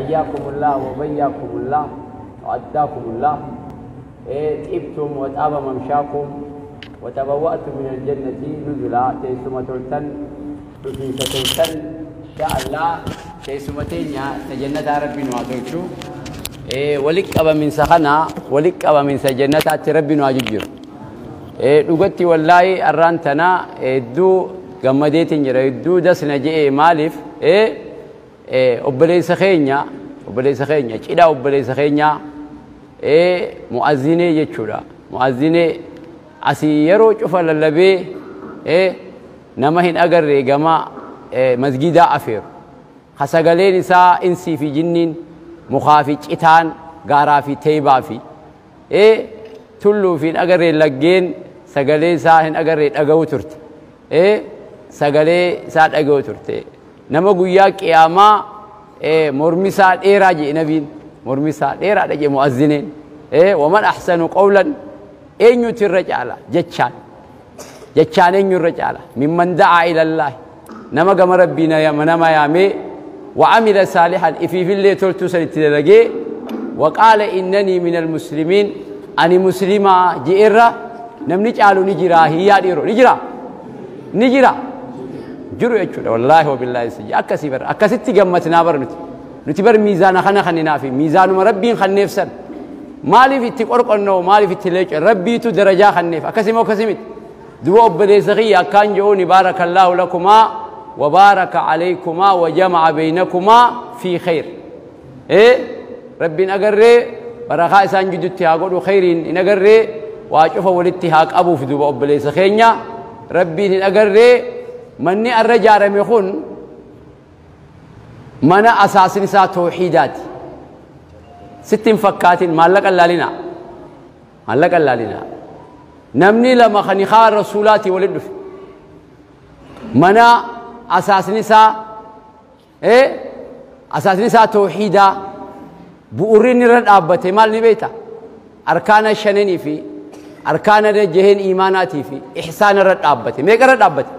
حياكم الله وبياكم الله وأداكم الله. طبتم وطاب ممشاكم وتبوأتم من الجنة نزلا. teessuma toltan, dhufiinsa toltan. Insha Allah teessuma teenya ta jannataa Rabbi nu haa tolchu. Walitti qabaminsa kana walitti qabaminsa jannataatti Rabbi nu haa jijjiiru. Dhugatti wallaahi arraan tana hedduu gammadeetiin jira, hedduu dasna je'e. Maaliif? Obboleessa keenya, obboleessa keenya, cidha obboleessa keenya mu'azzinee jechuudha. Mu'azzinee asii yeroo cufa lallabee nama hin agarre gama masgidaa afeeru. Ka sagaleen isaa insii fi jinniin, mukaa fi citaan, gaaraa fi teebaa fi tulluu fi hin agarree laggeen sagalee isaa hin agarree dhaga'u turte. Sagalee isaa dhaga'u turte. Nama guyyaa qiyaamaa mormi isaa dheeraa jedhe nabiin, mormi isaa dheeraadha jedhe mu'azzineen. ومن أحسن قولا, eenyutu irra caala jechaan? Jechaan eenyu irra caala? ممن دعا إلى الله, nama gama Rabbii nama yaamee, وعمل صالحا, ifiifillee toltuu san itti dalagee, وقال إنني من المسلمين, ani muslimaa je'erra namni caalu ni jira? Hiyyaa dhiiroo, ni jira, ni jira jiru jechuudha. Wallaahi wabillaahi siyya akkasii bara akkasitti gammatinaa bara. Nuti bar miizaana kana kanninaafi miizaanuma Rabbiin kanneef san maaliif itti qorqonnoo, maaliif itti leecu? Rabbiitu darajaa kanneef. Akkasii moo akkasii miti? Duba obboleessa kiyya akkaan je'uuni, بارك الله لكما وبارك عليكما وجمع بينكما في خير. Rabbiin agarree barakaa isaan jidduutti haa godhu, khayriin hin agarree waa cufa walitti haa qabuuf. Duba obboleessa keenya Rabbiin hin agarree manni arra ijaarame kun mana asaasin isaa tawxiidaati. Sitti hin fakkaatin, maallaqa laalinaa, maallaqa laalinaa. Namni lama kan haa rasuulaatii walitti dhufe mana asaasni isaa asaasni isaa tawxiidaa, bu'urri inni irra dhaabbate maal ni beekta? Arkaana shananii fi arkaana jaheen iimaanaatii fi ihsaana irra dhaabbate. Meeqa irra dhaabbate?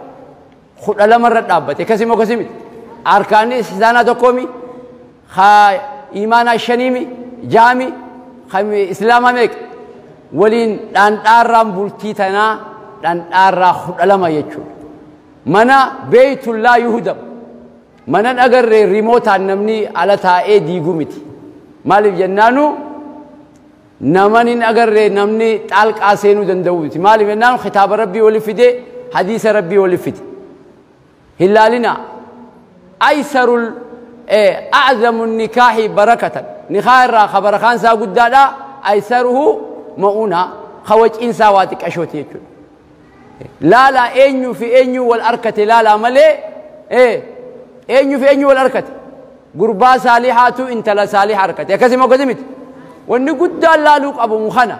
12 irra dhaabbate. Akkasii akkasii miti? Arkaanni ihsaanaa tokkoomi, haa iimaanaa shaniimi, jaami, islaamaa meeqa waliin? Dhandhaarraan bultii tanaa dhandhaarraa 12 jechuudha. Mana بيت لا يهدم, mana agarree rimootaan namni ala taa'ee diigu miti. Maaliif jennaanu naman hin agarree namni xaalqaa seenuu danda'u miti. Maaliif jennaanu kitaaba Rabbii wali fide, hadiisa Rabbii wali fide. Hin laalina. أيسر أعظم النكاح بركة, nikaa irraa ka barakaan isaa guddaadha, أيسره مؤونة, ka waciinsaa waa xiqqashooti jechuudha. Laala eenyuu fi eenyuu wal arkate, laala malee eenyuu fi eenyuu wal arkate? Gurbaa saalihaatu intala saaliha arkate. Akkasii akkasii miti? Wanni guddaan laaluu qabu kana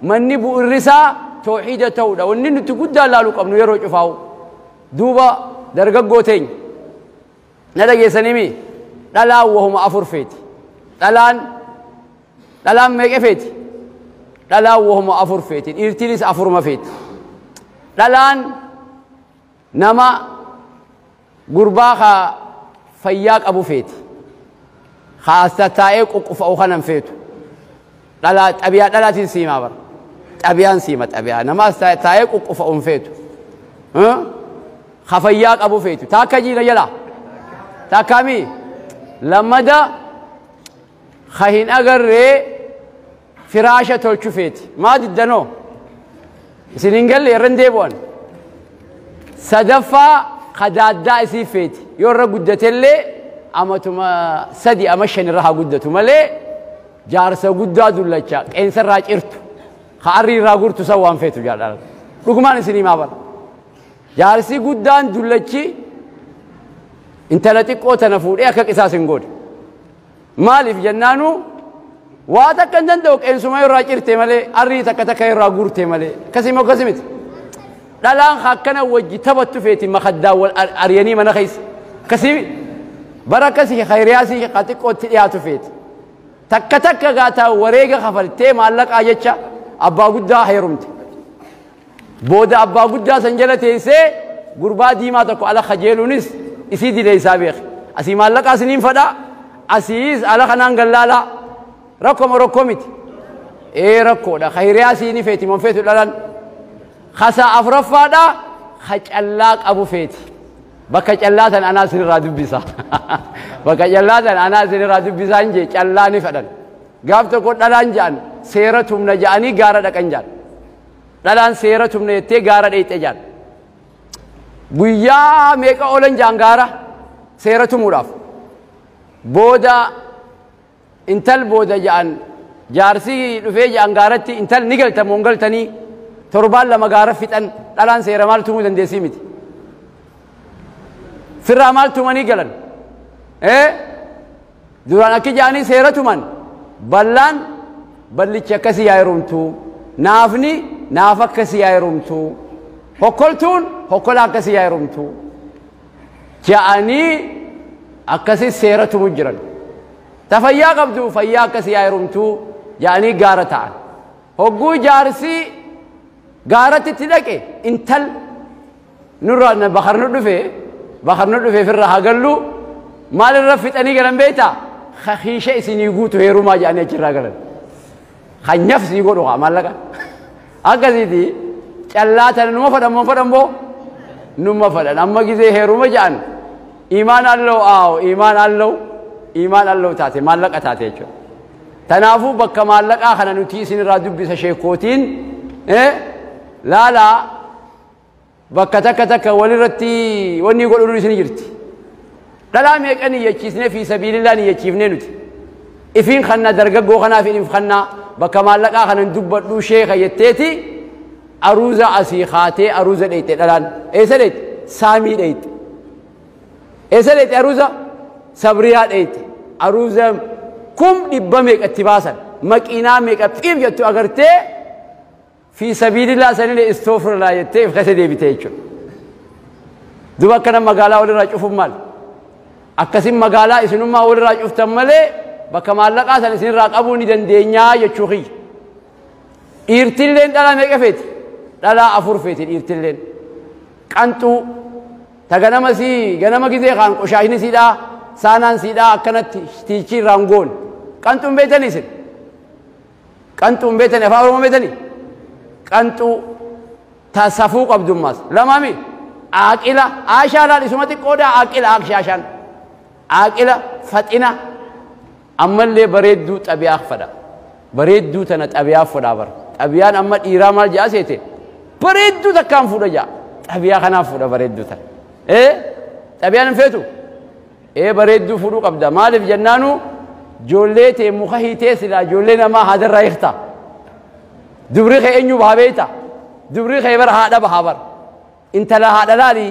manni bu'urri isaa tawxiida ta'uudha. Wanni nuti guddaan laaluu qabnu yeroo cufaa'u. Duuba dargaggoo teenya, na dhageessanimi? Dhalaan wahuma afur feeti. Dhalaan, dhalaan meeqa feeti? Dhalaan wahuma afur feeti. Dhiirtiinis afuruma feeti. Dhalaan nama gurbaa ka fayyaa qabu feeti. Kaasa taa'ee quqqufa'u kanan feetu. Dhalaa xabiyaa dhalaatiin siimaa bara. Xabiyaan siima, xabiyaa nama as taa'ee quqqufa'u hin feetu. Ka fayyaa qabu feetu. Taakka jiina jala. Taakkaami lammada ka hin agarree firaasha tolchu feeti. Maa diddanoo? Isin hin galle, irra hin deebi'an. Sadaffaa kadaaddaa isii feeti. Yoo irra guddatellee amatuma 3 ama 5 irra haa guddatu malee jaarsa guddaa dullacha qeensa irraa cirtu ka arrii irraa gurtu san waan feetu jaadhaan. Dhugumaan isin himaa bara. Jaarsi guddaan dullachi intala xiqqoo tana fuudhee akka qisaas hin godhe. Maaliif jennaanu waa takka hin danda'u, qeensuma irraa cirte malee, arrii takka takka irraa guurte malee. Akkasii moo akkasii miti? Dhalaan akkana wajji taphattu feeti, makaddaa wal ariyanii mana keessa. Akkasii bara akkasii khayriyaasii ka xiqqootti dhiyaatu feeti. Takka takka gaataa wareega kafaltee maallaqaa jecha abbaa guddaa heerumte. Booda abbaa guddaa san jala teessee gurbaa diimaa tokko ala kajeeluunis isii dilee isaa beeke. Asii maallaqaa isiniin fadhaa. Asiis ala kanaan gallaalaa rakkoo rakkoo miti. Ee rakkoodha. Ka hiriyaa sii ni feeti mon feetu dhalaan. Kasa afuraffaadha ka callaa qabu feeti. Bakka callaa tan anaa isinirraa dubbisa. Bakka callaa tan anaa isinirraa dubbisaa hin jee callaa ni fedhan. Gaaf tokko dhalaan ja'an seera tumna ja'anii gaara dhaqan ja'an. Dhalaan seera tumna jettee gaara dheeyxe ja'an. Guyyaa meeqa oolan ja'an gaara seera tumuudhaaf. Booda intal booda ja'an jaarsi dhufee ja'an gaaratti intal ni galta moon galtanii torbaan lama gaara fixan dhalaan seera maal tumuu dandeessii miti. Firraa maal tumanii galan? Duraan akki ja'anii seera tuman ballaan ballichi akkasii yaa heerumtu, naafni naaf akkasii yaa heerumtu, hokkoltuun hokkola akkasii yaa heerumtu ja'anii akkasii seera tumu jiran. Ta fayyaa qabdu fayyaa akkasii yaa heerumtu ja'anii gaara ta'an. Hogguu jaarsi gaaratti itti dhaqe intal nurraa bakar nu dhufe bakar nu dhufe firra hagallu maalirra fixanii galan beektaa? Hiisha isinii guutu heerumaa jedhanii achirraa galan. Kan sii godhu haa maallaqa. Akkasiiti callaa tana numa fadhan moo fadhan boo? Numa fadhan. Amma gizee heeruma jedhan imaan allow aawo imaan allow imaan allow taate maallaqa taate jechuudha. Tanaafuu bakka maallaqaa kana nuti isinirraa dubbisa sheekootiin laalaa bakka takka takka walirratti wanni godhuun isin jirti. Dhalaa meeqa niyyachiisnee fi sabiilillaa niyyachiifnee nuti. Ifiin kanna dargaggoo kanaaf ifiin kanna bakka maallaqaa kanan dubbadhu sheeka jetteeti aruuza asii kaatee aruuza dheeyte dhalaan. Eessa dheeyte? Saamii dheeyte. Eessa dheeyte aruuza? Sabriyaa dheeyte. Aruuza kum dhibba meeqatti baasan maqiinaa meeqa xiif jettu agartee fi sabiilillaa sanillee istoofirlaa jettee if keessa deebite jechuudha. Duba akkana magaalaa walirraa cufuun maal? Akkasin magaalaa isinummaa walirraa cuftan malee bakka maallaqaa san isinirraa qabuu ni dandeenyaa jechuu kiyya. Dhiirtilleen dhalaa meeqa feeti? Dhalaa afur feeti dhiirtilleen. Qanxuu ta ganama sii ganama gizee kaan qoshaashni siidhaa saanaan siidhaa akkanatti tiichii irraan goone. Qanxuun beektanii isin? Qanxuun beektanii afaan Oromoo beektanii? Qanxuu ta safuu qabdummaas. Lamaami aaqila aashaa laal isuma xiqqoodhaa aaqila aakshaashaan. Aaqila faxina ammallee bareedduu xabiyaa fedha. Bareedduu tana xabiyaa fedhaa bara. Xabiyaan amma dhiiraa maal jedhaa seete? Bareedduu takkaan fuudha jedha. Xabiyaa kanaaf fuudha bareedduu tana. Xabiyaan hin feetu? Bareedduu fuudhuu qabda. Maaliif jennaanu ijoollee tee muka hiitee silaa ijoollee namaa haadarraa hiikta. Dubri kee eenyu bahaa beekta? Dubri kee bara haadha bahaa bara. Intala haadha laali.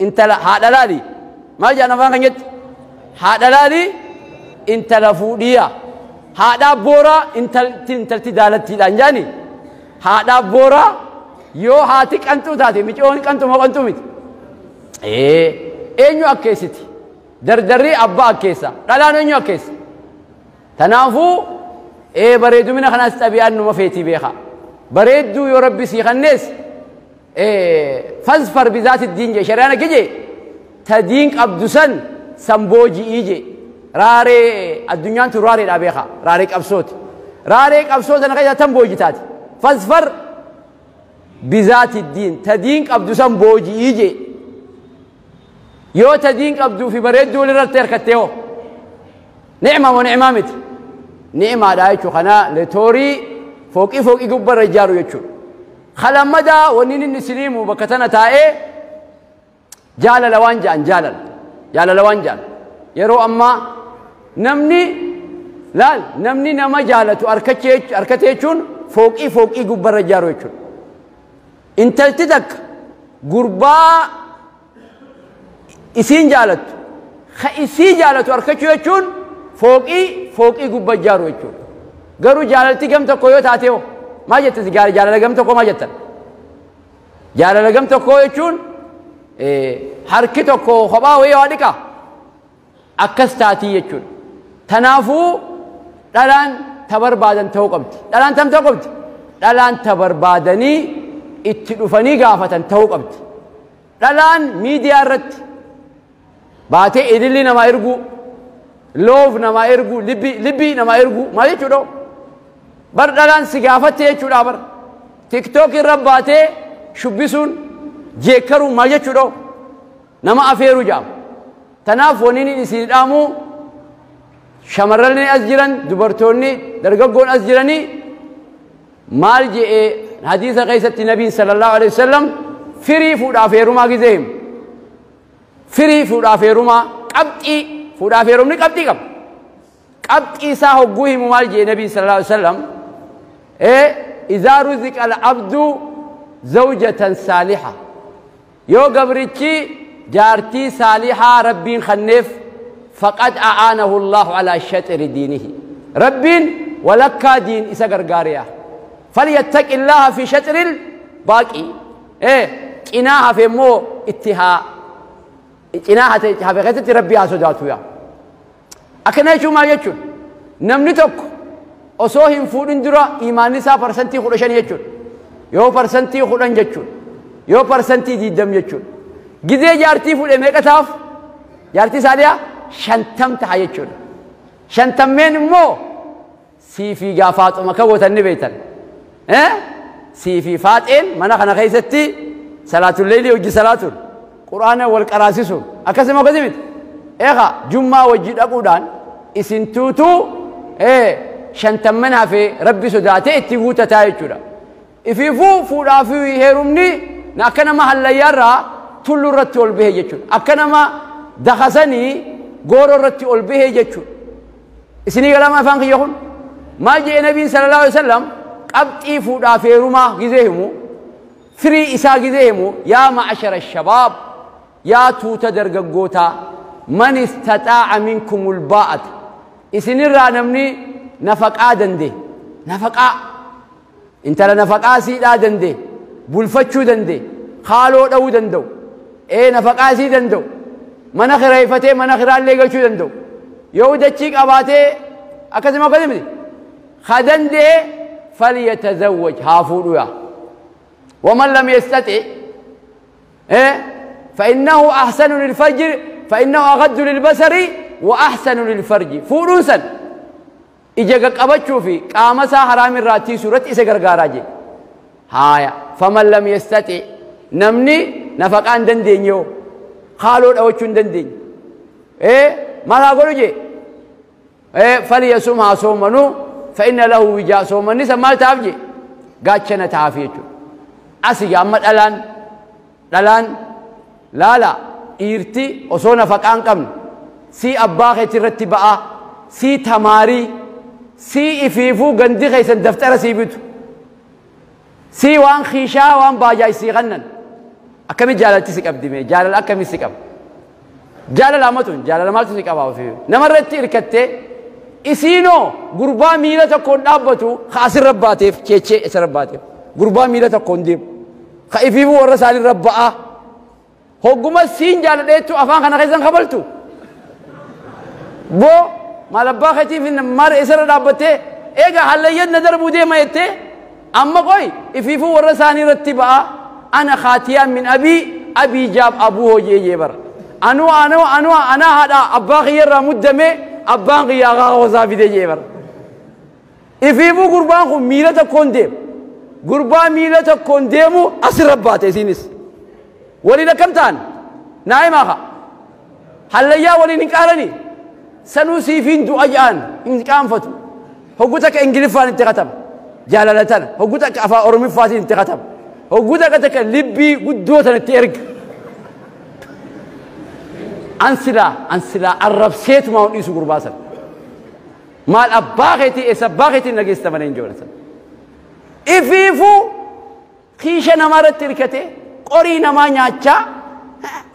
Intala haadha laali. Maal jedhan afaan kan jetti? Haadha laali intala fuudhiya. Haadha booraa intalti daalattiidhaan jaani. Haadha booraa yoo haati qanxuu taate micoon qanxuu moo qanxuu miti? Eenyu akkeessiti? Dardarri abbaa akkeessa. Dhalaan eenyu akkeessa? Tanaafuu bareedumina kanaas xabi'aan numa feetii beeka. Bareedduu yoo rabbi sii kannees fasfar bizaati diin jee shari'aan akka jee ta diin qabdu san san booji'ii jee raaree addunyaan tun raareedhaa beeka raaree qabsooti. Raaree qabsoo sana keessa tan booji taati. Fasfar bizaati diin ta diin qabdu san booji'ii jee yoo ta diin qabduu fi bareedduu walirratti hirkattee hoo ni'ma moo ni'maa miti? Ni'maadha jechuudha. Kana letoorii fooqii fooqii gubbarra ijaaru jechuudha. Kalammadaa wanni inni isiniimu bakka tana taa'ee jaalala waan ja'an jaalala. Jaalala waan ja'an. Yeroo ammaa namni laal namni nama jaalatu harkate jechuun fooqii fooqii gubbarra ijaaru jechuudha. Intalti takka gurbaa isiin jaalattu ka isii jaalatu harkachuu jechuun fooqii fooqii gubba ijaaru jechuudha. Garuu jaalalti gam tokko yoo taate hoo maal jette jaalala gam tokko maal jettan? Jaalala gam tokko jechuun harki tokko kophaa wayii waa dhiqa akkas taatii jechuudha. Tanaafuu dhalaan ta barbaadan ta'uu qabdi. Dhalaan tam ta'uu qabdi? Dhalaan ta barbaadanii itti dhufanii gaafatan ta'uu qabdi. Dhalaan miidiyaa irratti baatee ililli namaa erguu Loof namaa erguu, libbii namaa erguu maal jechuudha? Bar dhalaan si gaafatte jechuudha bar. TikTok irra baatee shubbisuun jeekkaruun maal jechuudha? Nama afeeruu jedhama. Tanaaf waniin isin dhaamu shamarran as jiran, dubartoonni dargaggoon as jiranii maal je'ee hadiisa keessatti nabiin sallallahu alaihi wasallam firii fuudhaaf heerumaa gizee himu. Firii fuudhaaf heerumaa qabxii fuudhaaf heerumni qabxii qaba. Qabxii isaa hogguu himu maal je'ee nabiin sallallahu alaihi wasallam إذا رزق العبد زوجة صالحة يو قبرتي جارتي صالحة ربين خنف فقد أعانه الله على شطر دينه ربين ولكا دين إسا قرقاريا فليتق الله في شطر الباقي إناها في مو اتها إناها في غزة ربي سوداتو يا أكنا يشو ما يشو نمني tokko osoo hin fuudhin dura imaanni isaa 15% jechuudha. Yoo 10% jechuudha. Yoo 20% jechuudha. Gizee jaartii fuudhe meeqa taaf? Jaartii saaliyaa 50 ta'a jechuudha. 50 immoo siifii gaafaatuma kan gootan ni beektan. Siifii faaxeen mana kana keessatti salaatul leelii hojii salaatuun quraana wal qaraasisuun akkasuma akkasii miti. Eegaa jummaa wajji dhaquudhaan isin tuutuu 50 hafe rabbi sodaatee itti guutataa jechuudha. Ifiifuu fuudhaa fi heerumni akka nama hallayyaarraa tulluu irratti ol bahee jechuudha. Akka nama dakasanii gooroo irratti ol bahee jechuudha. Isinii galama afaan kiyya kun maal jedhe nabiin sallallahu alaihi wasallam qabxii fuudhaa fi heerumaa gizee himu firii isaa gizee himu yaa ma'ashara shabaab yaa tuuta dargaggootaa man istaxaa'a minkumul baa'ata isinirraa namni nafaqaa dandee nafaqaa intala nafaqaa siidhaa dandee bulfachuu dandee haaloo dha'uu danda'u nafaqaa sii danda'u mana kireeffatee mana kiraallee galchuu danda'u yoo dachii qabaatee akkasuma akkasuma miti ka dandee falyatazawwaj haa fuudhu yaa waman lam yastati فإنه أحسن للفجر فإنه أغض للبصر وأحسن للفرج fuudhuun san ija qaqqabachuu fi qaama isaa haraam irraa tiisuu irratti isa gargaaraa jee. Haaya faman lam yastati namni nafaqaa hin dandeenye hoo haaloo dhawachuu hin dandeenye maal haa godhu jee falyasum haa soomanuu fa inna lahu wijaa soomanni san maal ta'aaf jee gaachana ta'aaf jechuudha. Asii amma dhalaan laala dhiirti osoo nafaqaa hin qabne sii abbaa keetii irratti ba'aa sii tamaarii sii ifiifuu gandi keessan daftara sii bitu sii waan kiishaa waan baajaa sii kannan akkami jaalalti si qabdi mee jaalala akkami si qaba jaalala ammatun jaalala maaltu si qaba ofii namarratti hirkattee isiinoo gurbaa miila tokkoon dhaabbatu ka asirra baateef keechee isarra baateef gurbaa miila tokkoon deemu ka ifiifuu warra isaanirra ba'aa hogguma siin jaaladheettu afaan kana keessan kabaltu boo maal abbaa keetiif maal isarra dhaabbattee egaa hallayyan na darbuu deema jettee amma qoy ifiifuu warra isaanii irratti ba'a ana khaatiyaan min abii abii jaab abuu hojii jee bara anuu anuu anuu anaa haadha abbaa kiyyarraa muddamee abbaan kiyyaa qaaqa fide jee bara ifiifuu gurbaan kun miila tokkoon deemu gurbaa miila tokkoon deemu asirra baate isiinis waliin akkam ta'an naa himaa kaa hallayyaa waliin hin qaaranii sanuu siifiin du'a ja'an hin qaanfatu hogguu takka ingiliffaan itti kataba jaalala tana hogguu takka afaan oromiffaatiin itti kataba hogguu takka takka libbii guddoo tana itti erga an silaa arrabseetumaa hin dhiisu gurbaa sana maal abbaa keetii eessa abbaa keetiin nageessa malee hin jiru sana ifiifuu kiisha namaa irratti hirkatee qorii namaa nyaachaa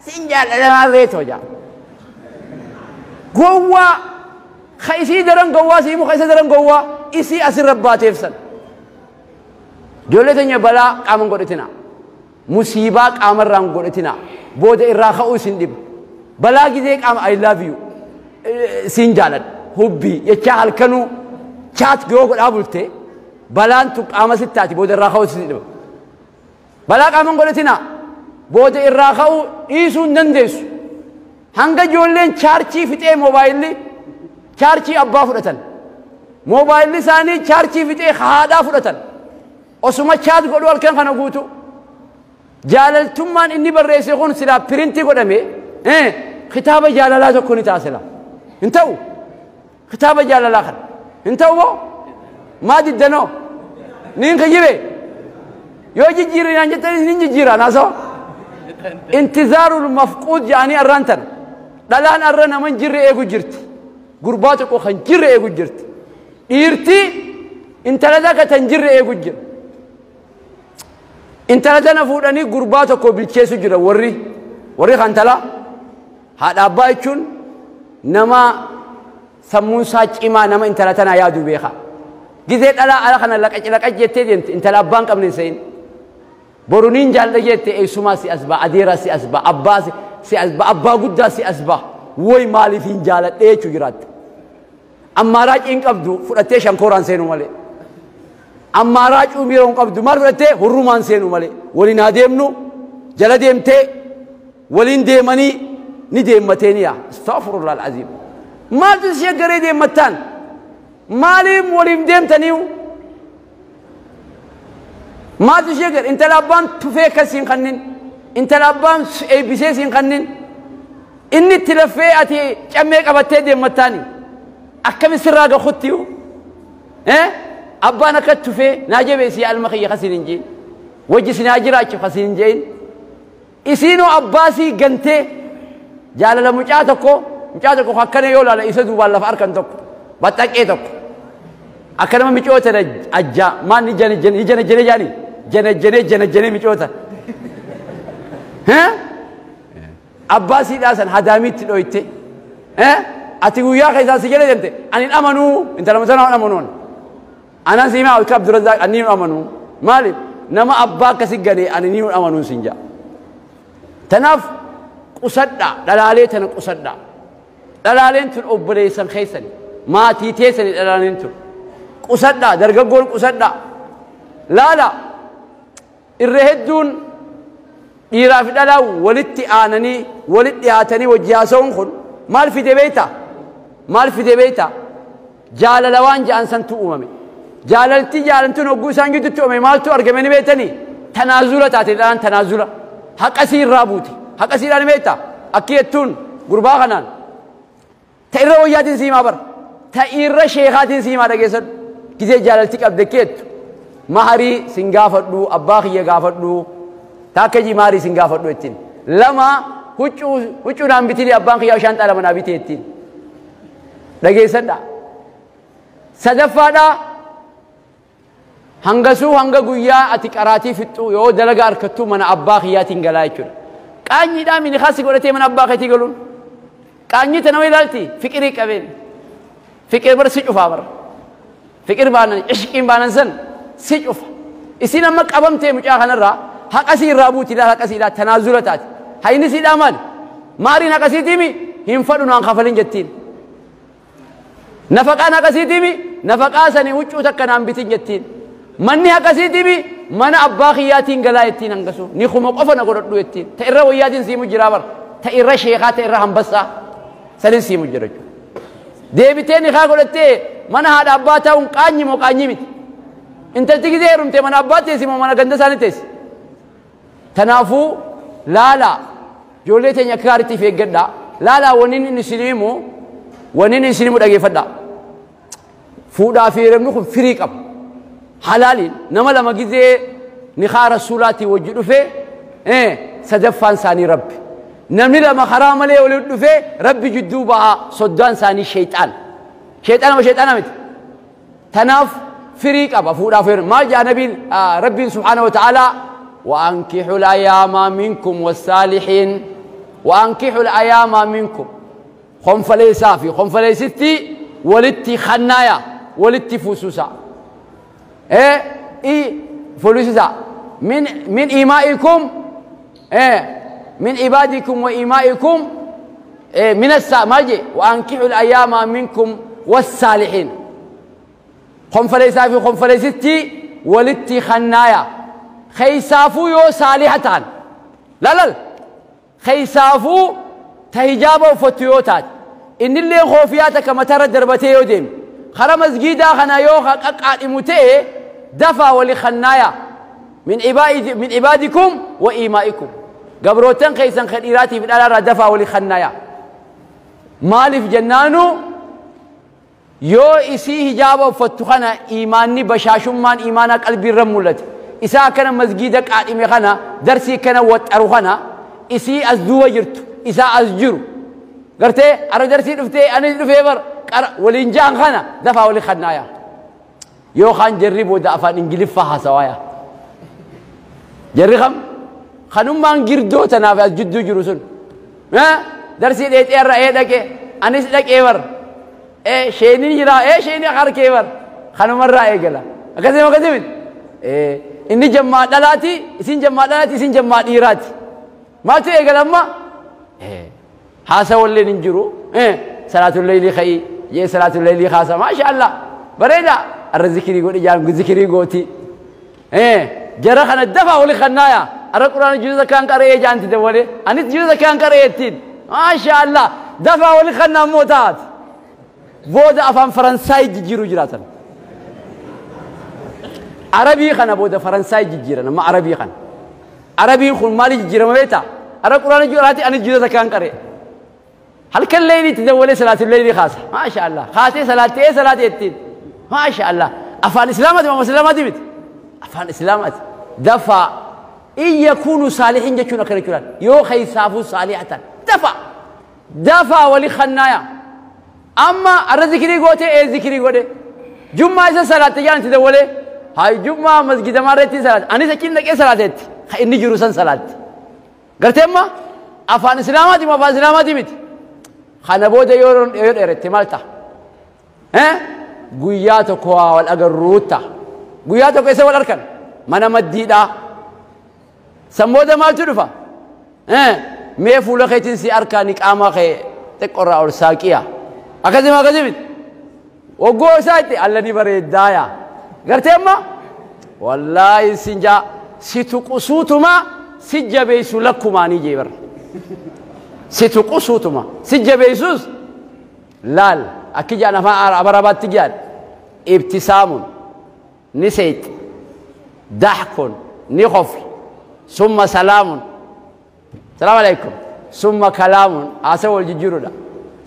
sin jaalala reetoo jaa gowwaa ka isii daran gowwaa siimu ka isa daran gowwaa isii asirra baateef san ijoollee teenya balaa qaama hin godhatinaa musiibaa qaamarraa hin godhatinaa booda irraa ka'uu isin dhiba balaa gizee qaama I love you siin jaaladha hubbii jechaa halkanuu chaat yoo godhaa bulte balaan tun qaama sittaati booda irraa ka'uu isin dhiba balaa qaama hin godhatinaa booda irraa ka'uu dhiisuu hin dandeessu hanga ijoolleen chaarchii fixee moobaayilli Chaarchii abbaa fudhatan. Moobaayilli isaanii chaarchii fixee haadhaa fudhatan. Osuma chaat godhu halkan kana guutu. Jaalaltummaan inni barreesse kun silaa pirintii godhame kitaaba jaalalaa tokko ni ta'a sila. Hin ta'u. Kitaaba jaalalaa kana. Hin ta'u moo? Maa diddanoo? Niin kijibe? Yoo jijjiirinaan jettanii nin jijjiiraan haasawa. Intizaarul mafquud jedhanii arraan tana. Dhalaan arra nama hin jirre eegu jirti. Gurbaa tokko kan jirre eegu jirti. Dhiirti intala takka tan jirre eegu jira. Intala tana fuudhanii gurbaa tokko bilcheessu jira warri kan talaa. Haadha abbaa jechuun nama sammuun isaa cimaa nama intala tanaa yaadu beeka. Gizee dhalaa ala kana laqaci laqaci jettee deemte intala abbaan qabne hin se'in. Boruniin jaalladha jette eessumaa si as ba'a, adeeraa si as ba'a, abbaa si as ba'a, abbaa guddaa si as ba'a. Woy maaliif hin jaaladhee jechuu jiraatte. Ammaaraa ciin qabdu fudhattee shankooraan seenuu malee. Ammaaraa cuumiiroo hin qabdu maal fudhattee hurrumaan seenuu malee. Waliin haa deemnu jala deemtee waliin deemanii ni deemmatee ni yaa. Astaghfirullah al-aziim. Maaltu ishee garee deemmattaan? Maaliif waliin deemtaniiyu? Maaltu ishee gare? Intala abbaan tufee akkas siin kannin. Intala abbaan eebbisee siin kannin. Inni itti laffee ati cammee qabattee deemmattaani. Akkami sirraa gakuttiyu? Abbaan akka tufee naa jabeessi yaa ilma kiyya kasiin hin jeen. Wajji si naa jiraachu kasiin hin jeen. Isiinoo abbaasii gantee jaalala mucaa tokko mucaa tokko akkana yoo laala isa duubaan lafa harkan tokko baxxaqqee tokko akka nama micoota ajjaa maal ni jana jana jaani jana jana jana jana micoota. Abbaa siidhaa san hadaamiitti dhoyte. Ati guyyaa keessaa si jala deemte ani hin amanuu intala masanaa hin amanuun. Anaan si himaa akka Abdurrazzaaq ani hin amanuu. Maaliif nama abbaa akkasi ganee ani ni hin amanuun sin ja'a. Tanaaf qusadhaa dhalaalee tana qusadhaa. Dhalaaleen tun obboleessan keessani maatii teessani dhalaaleen tun qusadhaa dargaggoon qusadhaa. Laala irra hedduun dhiiraa fi dhalaa walitti aananii walitti dhiyaatanii wajji haasa'uun kun maal fide beektaa? Maal fide beektaa? Jaalala waan ja'an santu uumame. Jaalalti jaalaltuun hogguu isaan gidduutti uumame maaltu argame ni beektanii? Tanaazula taate dhalaan tanaazula. Haqa sii irraa buute. Haqa siidhaan ni beektaa? Akki jettuun gurbaa kanaan. Ta irra wayyaatiin siimaa bara. Ta irra sheekaatiin siimaa dhageessadhu. Gizee jaalalti qabde keettu. Maharii sin gaafadhu abbaa kiyya gaafadhu. Ta akka jii maharii sin gaafadhu ittiin. Lama huccuu naan bitini abbaan kiyyaa shaanxaa lama naa bitee ittiin. Dhageessadha. Sadaffaadhaa hangasuu hanga guyyaa ati qaraatii fixxu yoo dalaga harkattuu mana abbaa kiyyaatiin galaa jechuudha. Qaanyiidhaa mini kaasi godhatee mana abbaa keetii galuun. Qaanyii tana nama ilaalti fiqirii qabeen. Fiqir bara si cufaa bara. Fiqir baanan ishqiin baanan san si cufa. Isiin amma qabamtee mucaa kanarraa haqa sii irraa buuti ilaal haqa siidhaa tanaazula taate. Hayni siidhaa maali? Maariin haqa siitiimi hin fadhu naan kafalin jettiin. Nafaqaan haqa siitiimi nafaqaa sanii huccuu takka naan bitin jettiin. Manni haqa siitiimi mana abbaa kiyyaatiin galaa jettiin hangasuu. Ni kuma qofa na godhadhu jettiin. Ta irra wayyaatiin siimu jiraa bara. Ta irra sheekaa ta irra hambassaa sanin siimu jira jechuudha. Deebitee ni kaa godhattee mana haadha abbaa taa'uun qaanyi moo qaanyi miti. Intalti gizee heerumtee mana abbaa teessi moo mana ganda isaanii teessi. Tanaafuu laalaa ijoollee teenya akka gaariitti of eeggadhaa. Laalaa wanni inni isin himu wanni inni isin himu dhageeffadhaa. Fuudhaa fi heerumni kun firii qaba. Halaaliin nama lama gizee nikaa rasuulaatii wajji dhufee sadaffaan isaanii rabbi. Namni lama karaa malee walitti dhufee rabbi jidduu ba'a soddaan isaanii sheexaan. Sheexaana moo sheexaana miti? Tanaaf firii qaba fuudhaa fi heerumni. Maal jedha nabiin rabbiin subhaana wa ta'aalaa وأنكحوا الأيام منكم والصالحين وأنكحوا الأيام منكم خنفليسا في خنفليستي ولتي خنايا ولتي فسوسا إيه فلوسا من إيمائكم من عبادكم وإيمائكم من السامجي وأنكحوا الأيام منكم والصالحين خنفليسا في خنفليستي ولتي خنايا خيسافو يو صالحتان لا لا خيسافو تهجابو فتيوتات Innillee koofiyaa takka mataarra darbatee yoo deeme kara masgiidaa kana yoo qaqqaadhimu ta'e dafaa wali kannaaya min ibaadikum wa iimaa'ikum gabrootan keessan ka dhiiraatiif dhalaarraa dafaa wali kannaaya. Maaliif jennaanu yoo isii hijaaba uffattu kana iimaanni bashaashummaan iimaanaa qalbiirra mul'ate isaa akkana masgiida qaadhime kana darsii kana waxxaru kana isii as duuba jirtu isaa as jiru gartee ara darsii dhuftee anis dhufee bar qara waliin ja'an kana dafaa wali kannaaya yookaan jarri booda afaan ingiliffaa haasawaaya jarri kam kanummaan girdoo tanaaf as jidduu jiru sun darsii dheexee irra ee dhaqe anis dhaqee bar sheeniin jira sheenii harkee bar kanumarraa eegala akkasii akkasii miti inni jammaa dhalaati isin jammaa dhalaati isin jammaa dhiiraati maaltu eegala amma haasawalleen hin jiru salaatul leylii ka'ii jee salaatul leylii haasa maasha allah bareeda arra zikirii godhi jaan zikirii gooti jara kana dafaa wali kannaaya arra quraana juuza kaan qara'ee jaanti dawwale anis juuza kaan qara'ee ittiin maasha allah dafaa wali kannaa immoo taat booda afaan faransaay jijjiiruu jiraatan arabii kana booda faransaay jijjiiran amma arabii kana arabiin kun maali jijjiirama beektaa arra quraana juuraati anis juuza kaan qara'e halkan leeyliitti dawwalee salaatul leylii kaasa maasha allah kaasee salaattee salaatee ittiin maasha allah afaan islaamaati afaan islaamaati miti afaan islaamaati dafaa in yakuunu saalihin jechuun akkana jechuudhaan yoo keessaafuu saalihatan dafaa dafaa wali kannaaya amma arra zikirii gootee ee zikirii godhe jummaa isa salaatte jaan itti dawwalee hay jummaa masgida maarreetti salaatte anis achiin dhaqee salaateetti ka inni jiru san salaatte gartee amma afaan islaamaati afaan islaamaati miti kana booda yoo dheerette maal ta'a guyyaa tokko waa wal agarruu ta'a guyyaa tokko isa wal arkan mana maddiidhaa san booda maaltu dhufa mee fuula keetiin si arkaa ni qaama kee xiqqoorraa ol saaqiya akkasuma akkasii miti waggoo isaa itti alla ni bareeddaaya gartee amma wallaahi sin jaa si tuqusuutuma si jabeessu lakkumaanii jee barra si tuqusuutuma si jabeessus laal akki jaan afaan arabaatti jaan ibtisaamun ni seexi daxkun ni qofli summa salaamun salaam alaikum summa kalaamun haasa wal jijjiirudha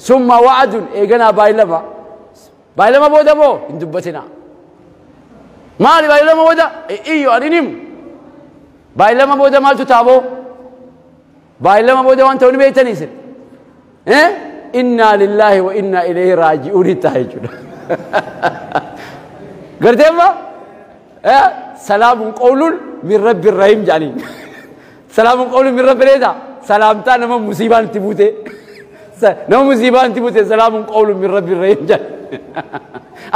summa wa'adun eeganaa baay'ilama baay'ilama booda moo hin dubbatina maali baay'ilama booda iyyo ani himu baay'ilama booda maaltu taaboo baay'ilama booda waan ta'u ni beektanii isin innaa lillaahi wa innaa ilayhi raaji'uun ta'a jechuudha gartee amma salaamun qawlun min rabbi rahiim jedhaniin salaamun qawlun min rabbi reeta salaamtaa nama musiibaan itti buute nama musiibaan itti buute salaamun qawlun min rabbi rahiim jedhan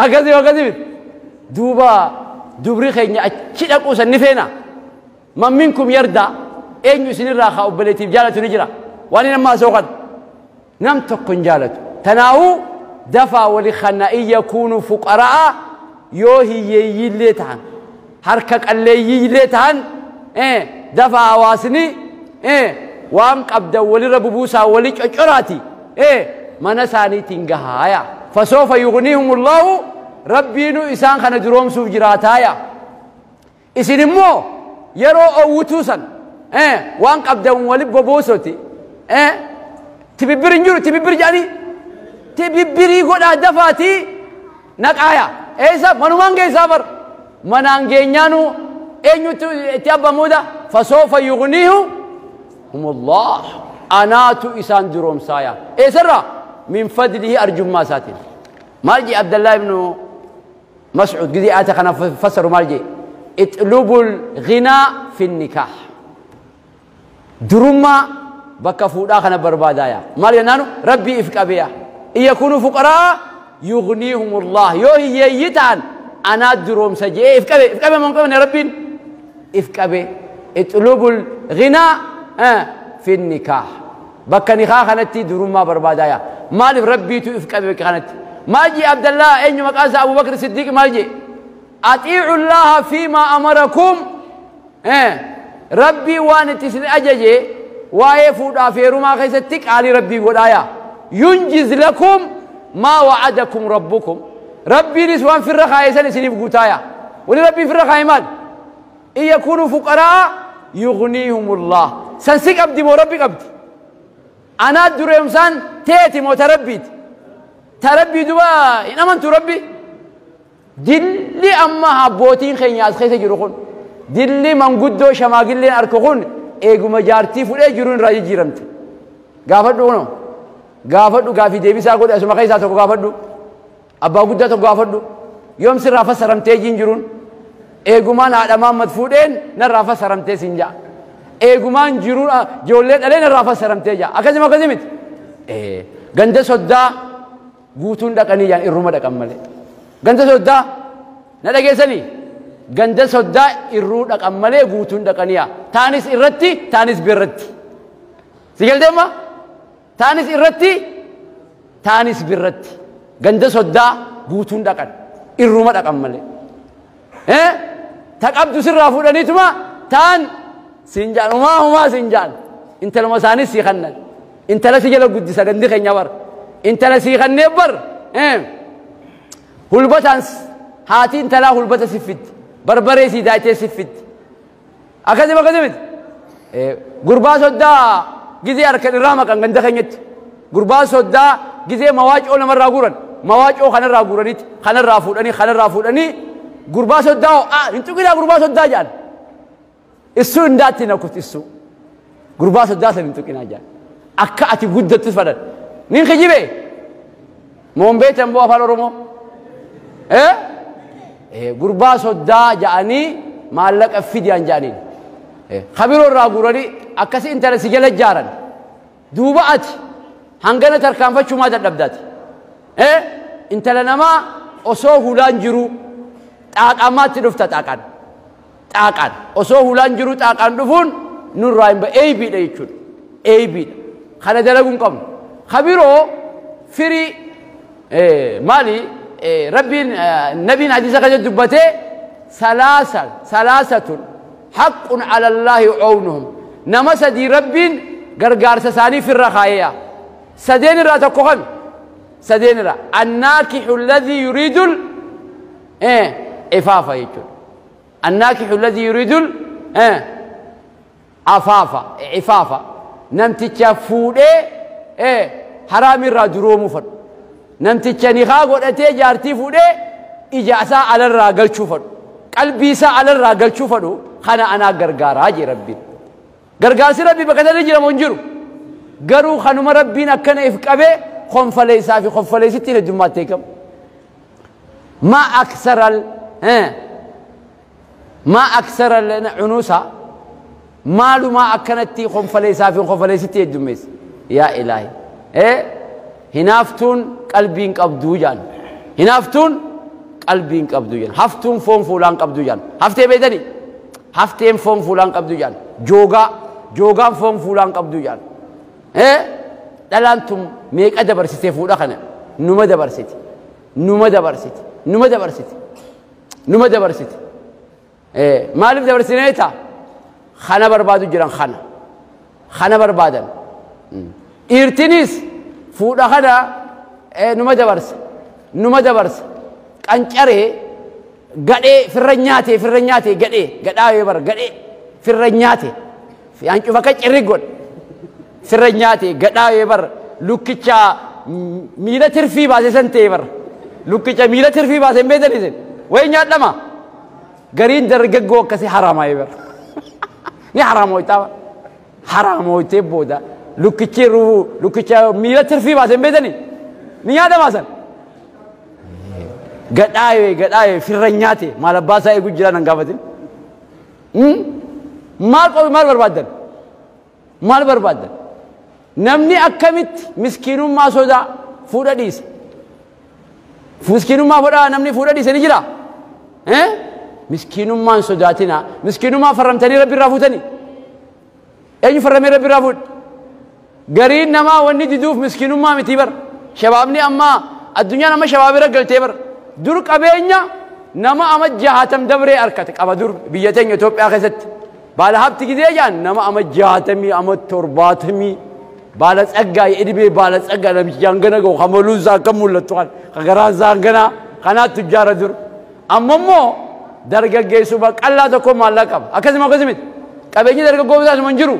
akkasii akkasii miti duuba dubri keenya achi dhaquu san ni feena man minkum yardaa eenyu isinirraa haa obboleettiif jaalatu ni jira waan inni ammaa sooqan nam tokko hin jaalatu tanaa'uu dafaa wali kana in yakuunu fuqaraa yoo hiyyeeyyiillee ta'an harka qalleeyyiillee ta'an dafaa hawaasni waan qabdan walirra bubuusaa wali coccoraati mana isaaniitiin gahaaya fasoofa yugniihumullahu rabbiinu isaan kana duroomsuuf jiraataaya isin immoo yeroo owwituu san waan qabdan wali boboosoti tibibbir hin jiru tibibbir jedhanii tibibbirii godhaa dafaatii naqaaya eessa manumaan geessaa bar manaan geenyaanu eenyutti itti abbamuudha fasoofa yugniihu humullah anaatu isaan duroomsaaya eessarraa min fadlihi arjummaa isaatiin maal jee abdallaa ibnu mascuud gizee aata kana fassaru maal jee itlubul ghinaa fi nikaah durummaa bakka fuudhaa kana barbaadaaya maal jennaanu rabbii if qabeeya in yakuunuu fuqaraa yugniihumullah yoo hiyyeeyyii ta'an anaa duroomsa jee if qabe if qabe moo hin qabne rabbiin if qabe itlubul ghinaa fi nikaah bakka nikaa kanatti durummaa barbaadaaya maaliif rabbiitu if qabe bakka kanatti maal jee abdallaa eenyu maqaan isaa abubakr siddiiq maal jee atiicu llaaha fiimaa amarakum rabbii waan itti isin ajaje waa'ee fuudhaaf heerumaa keessatti qaalii rabbii godhaaya ينجز لكم ما وعدكم ربكم. ربي نسوان في الرخاء سنسنف قتايا. ولربي في الرخاء مال إن يكونوا فقراء يغنيهم الله. سنسك أبدي مو ربك أبدي. أنا دريمسان تيتي مو تربيت. تربي دوا إن أمنت ربي. دلي أما هبوتين خينياز خيسة جروخون. دلي من قدو شماقلين أركخون. إيقو مجارتي فلي جرون راجي جيرمت. قافتو نو. قافتو قافي ديبي ساقود أسما خيسا تكو قافتو. أبا قدو تكو قافتو. يوم سر رافة سرمتي جين جرون. إيقو مان هذا ما مدفودين نرافة سرمتي سنجا. إيقو مان جرون جولين ألين نرافة سرمتي جا. أكازم أكازمت. إيه غند سودا guutuun dhaqanii jaan irruma dhaqan malee. Ganda soddaa na dhageessanii ganda soddaa irruu dhaqan malee guutuun dhaqaniyaa. Taanis irratti taanis birratti. Si galteemma? Taanis irratti taanis birratti. Ganda soddaa guutuun dhaqan irruma dhaqan malee. Ta qabdu sirraa fuudhaniituma taan siin jaan humaa humaa siin jaan. Intaluma isaanis sii kannan. Intala si jala guddisa gandi keenya bara. Intala sii kannee bar hulbataan haati intalaa hulbata siffitti barbaree sii daayitee siffitti akkasuma akkasumatti gurbaa soddaa gizee harkan irraa maqan ganda keenyatti gurbaa soddaa gizee mawaacoo namarraa guuran mawaacoo kanarraa guuranitti kanarraa fuudhanii kanarraa fuudhanii gurbaa soddaa hin tuqinaa gurbaa soddaa jedhan issuu indaatti nakut issuu gurbaa soddaa san hin tuqinaa jedhan akka ati guddattus fadhan. Nin kijibe moombeetan boo afaan Oromoo gurbaa soddaa ja'anii maallaqa fidiyaan ja'aniin kabiroo irraa guuranii akkasi intala si jala jaaran duuba ati hangana tarkaanfachuu maa dadhabdaati intala namaa osoo hulaan jiru xaaqamaatti dhufta xaaqaan xaaqaan osoo hulaan jiru xaaqaan dhufuun nurraa hin ba eebiidha jechuudha eebiidha kana dalaguu hin qabnu. خبيرو فري مالي ربي النبي حديث قد دبته ثلاثة حق على الله عونهم نما سدي ربي غرغار سساني في الرخايا سدين را تكوخم سدين را الناكح الذي يريد عفافة يجول الناكح الذي يريد عفافة عفافة نمتي فودي حرام الرا درومو فد نمتي نخا غدتي جارتي فودي اجاسا على الرا غلچو فد قلبي سا على الرا غلچو فدو خنا انا غرغارا جي ربي غرغار سي ربي بكتل جي مونجرو غرو خنم ربي نكن اف قبه خنفليسا في خنفليستي لدماتيكم ما اكثر ال ما اكثر العنوسا مالو ما اكنتي خنفليسا في خنفليستي دميس يا إلهي هنافتون قلبين قبضو جان هنافتون قلبين قبضو جان هفتون فون فولان قبضو جان هفتي بيدني هفتين فون فولان قبضو جان جوغا جوغان فون فولان قبضو جان دلانتم ميك أدبرسيتي فولا خنا نما دبرسيتي نما دبرسيتي نما دبرسيتي نما دبرسيتي مالف دبرسينيتا خنا بربادو جران خنا خنا بربادن إرتنيس فودا خدا نما دبرس نما دبرس قنچره غدي فرنياتي فرنياتي غدي غداوي بر غدي فرنياتي في انچو فك چريغون فرنياتي غداوي بر لوكيچا ميلا ترفي باسه سنتي بر لوكيچا ميلا ترفي باسه ميدني وين نيادما غرين درغغو كسي حراماي بر ني حرامويتا حرامويتي بودا لوكيتشي رو لوكيتشا ميلا ترفي باسن بيدني نيادا باسن غداي غداي فرنياتي مال باسا ايغو جرا نغافتين مال قوي مال بربادن مال بربادن نمني اكمت مسكين ما سودا فودا ديس مسكين ما فودا نمني فودا ديس نجرا مسكين ما سوداتنا مسكين ما فرمتني ربي رافوتني اي فرمي ربي رافوت قرين نما وني ددوف مسكين ما متيبر شبابني اما الدنيا نما شبابي رجلتي بر دور قبينيا نما اما جهاتم دبري اركتك ابا دور بيتين ኢትዮጵያ ከሰት ባለሀብት ጊዜ ያን ነማ አመ ጃተሚ አመ ቶርባተሚ ባለጸጋ የእድሜ ባለጸጋ namichi hangana ga'u hamaluun isaa akka mul'attu kan garaan isaa hangana kanaat tujjaara dur. Amma immoo dargaggeessuma qal'aa tokko maallaqa qaba. Akkasuma akkasimiti qabeenyi dargaggoo isaasuma hin jiru.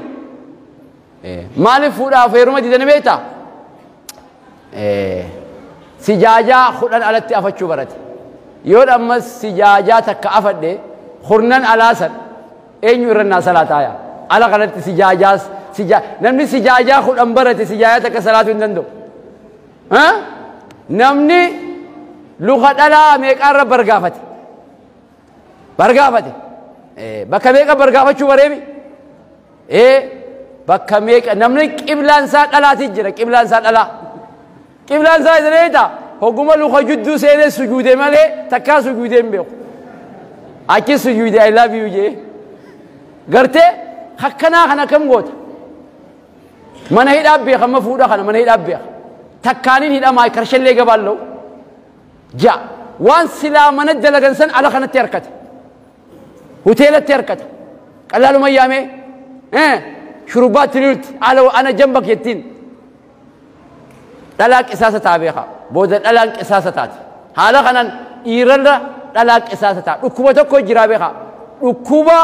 Maaliif fuudhaaf heeruma didanii beektaa? Sijaajaa 10 alatti afachuu barate. Yoo ammas sijaajaa takka afadhe 10 alaasan eenyu irra naa salaataaya? Ala kanatti sijaajaas namni sijaajaa 10 barate sijaajaa takka salaatuu hin danda'u. Namni luka dhalaa meeqaarra bargaafate? Bargaafate. Bakka meeqa bargaafachuu bareemi? Bakka meeqa namni qiblaan isaa dhalaatii jira qiblaan isaa dhalaa. Qiblaan isaa isa beektaa? Hogguma luka jidduu seenee sujuude malee takkaa sujuudee hin beeku. Achi sujuude I love you jee. Gartee akkanaa kana akkam goota? Mana hidhaa beeka amma fuudha kana mana hidhaa beeka. Takkaaniin hidhamaa karshallee gabaalloo. Ja waan silaa mana dalagan san ala kanatti harkata. Hoteelatti harkata. Qalaaluma yaamee shurubbaatti lulti ala ana jambak jettiin. Dhalaa qisaasa taa beeka. Booda dhalaan qisaasa taati. Haala kanaan dhiirarra dhalaa qisaasa ta'a. Dhukkuba tokko jira beeka. Dhukkuba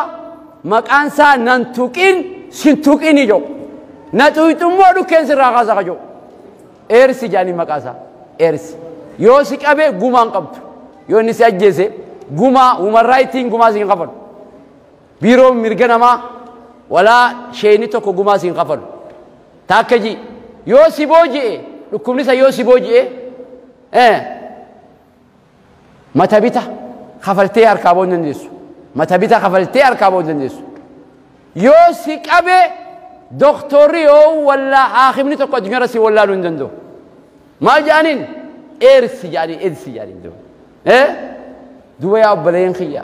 maqaan isaa nan tuqin sin tuqin ijoo. Na tuyxummoo dhukkeen sirraa kaasa kajoo. Eersi jedhanii maqaa isaa. Eersi. Yoo si qabe gumaan qabdu. Yoo inni si ajjeese gumaa human gumaa si hin kafalu. Biiroon mirga namaa walaa sheeni tokko gumaa si hin kafalu. Taakka ji yoo si booji'e dhukkubni isa yoo si booji'e mata bita kafaltee harkaa ba'uu hin dandeessu. Mata bita kafaltee harkaa ba'uu hin dandeessu. Yoo si qabe doktorri yoo wallaa haakimni tokko addunyaarra si wallaaluu hin danda'u. Maal jedhaniin? Eersi jedhanii eersi jedhanii duuba. Duuba yaa obboleeyyan kiyya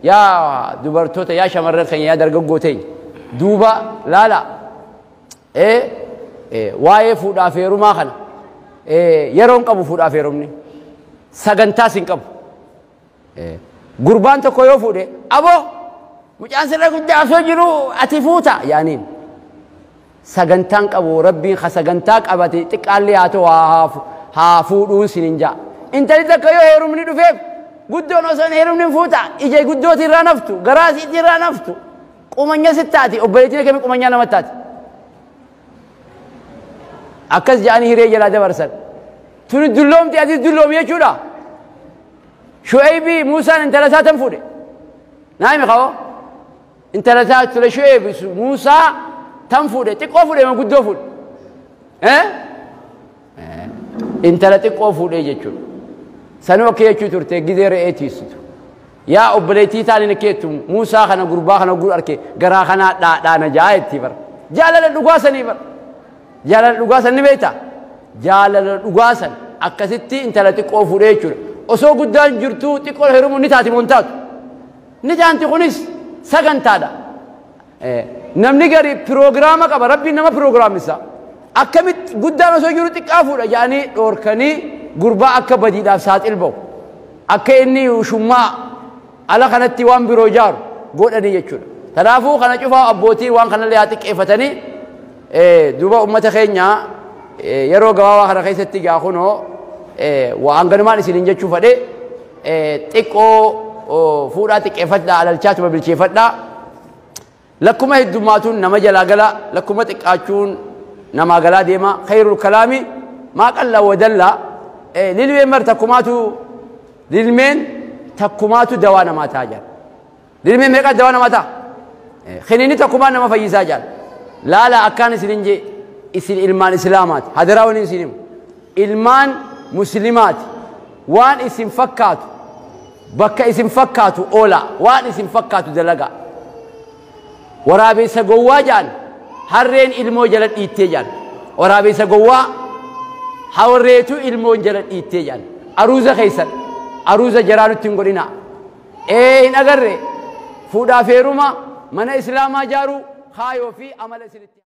yaa dubartoota yaa shamarran keenya yaa dargaggoo teenya duuba laala waa'ee fuudhaaf heerumaa kana yeroon qabu fuudhaaf heerumni sagantaas hin qabu. Gurbaan tokko yoo fuudhe aboo mucaan sirra guddaa osoo jiru ati fuuta yaaniin. Sagantaan qabu rabbiin ka sagantaa qabate xiqqaallee haa ta'u haa fuudhuun sin hin ja'a. Intalli takka yoo heerumni dhufeef guddoon osoo hin heerumni fuuta ija guddooti irraa naftu garaa isiitti irraa naftu qumanya sittaati obboleettiin akkamii qumanyaa namatti taati. Akkas jedhanii hiree jalaa dabarsan. Tuni dulloomti atis dulloomi jechuudha. Shu'aybii Muusaan intala isaa tan fuudhe. Naa himi qaboo. Intala isaa ture Shu'aybi Muusaa tan fuudhe xiqqoo fuudhe moo guddoo fuudhe? Intala xiqqoo fuudhee jechuudha. Sanuu akka jechuu turte gizee re'ee tiissitu. Yaa obboleettii taane ni keettu Muusaa kana gurbaa kana guur arke garaa kanaa dhaadhaana jaa jetti bara. Jaalala dhugaa sanii bara. Jaalala dhugaa san ni beektaa? Jaalala dhugaa san akkasitti intala xiqqoo fuudhee jechuudha. Osoo guddaan jirtuu xiqqoo heerumuun ni taati moo hin taatu? Ni taanti kunis sagantaadha. Namni gari piroogiraama qaba rabbiin nama piroogiraamisa. Akkamitti guddaan osoo jiru xiqqaa fuudha jedhanii dhoorkanii gurbaa akka badiidhaaf saaxil ba'u. Akka inni shummaa ala kanatti waan biroo ijaaru godhanii jechuudha. Kanaafuu kana cufaa abbootii waan kanallee haa xiqqeeffatanii duuba uummata keenya yeroo gabaabaa kana keessatti gaa kunoo waan ganumaan isiniin jechuu fedhe xiqqoo fuudhaa xiqqeeffadhaa alalchaatuma bilcheeffadhaa. Lakkuma heddummaatuun nama jalaa gala lakkuma xiqqaachuun namaa galaa deema khayrul kalaami maa qalla wadalla lilmeen mar takkumaatu lilmeen takkumaatu dawaa namaa ta'a jala. Lilmeen meeqa dawaa namaa ta'a? Kiniinni takkumaan nama fayyisaa jala. Laala akkaan isinin jee isin ilmaan islaamaati. Hadaraa waliin isin himu. Ilmaan muslimaati. Waan isin fakkaatu bakka isin fakkaatu oola waan isin fakkaatu dalagaa. Waraabessa gowwaa jaan harreen ilmoo jala dhiittee jaan. Waraabessa gowwaa harreetu ilmoo jala dhiittee jaan. Aruuza keessan aruuza jaraa nutti hin godhinaa. Hin agarre fuudhaaf heeruma mana islaamaa jaaruu kaayoo fi amala isinitti.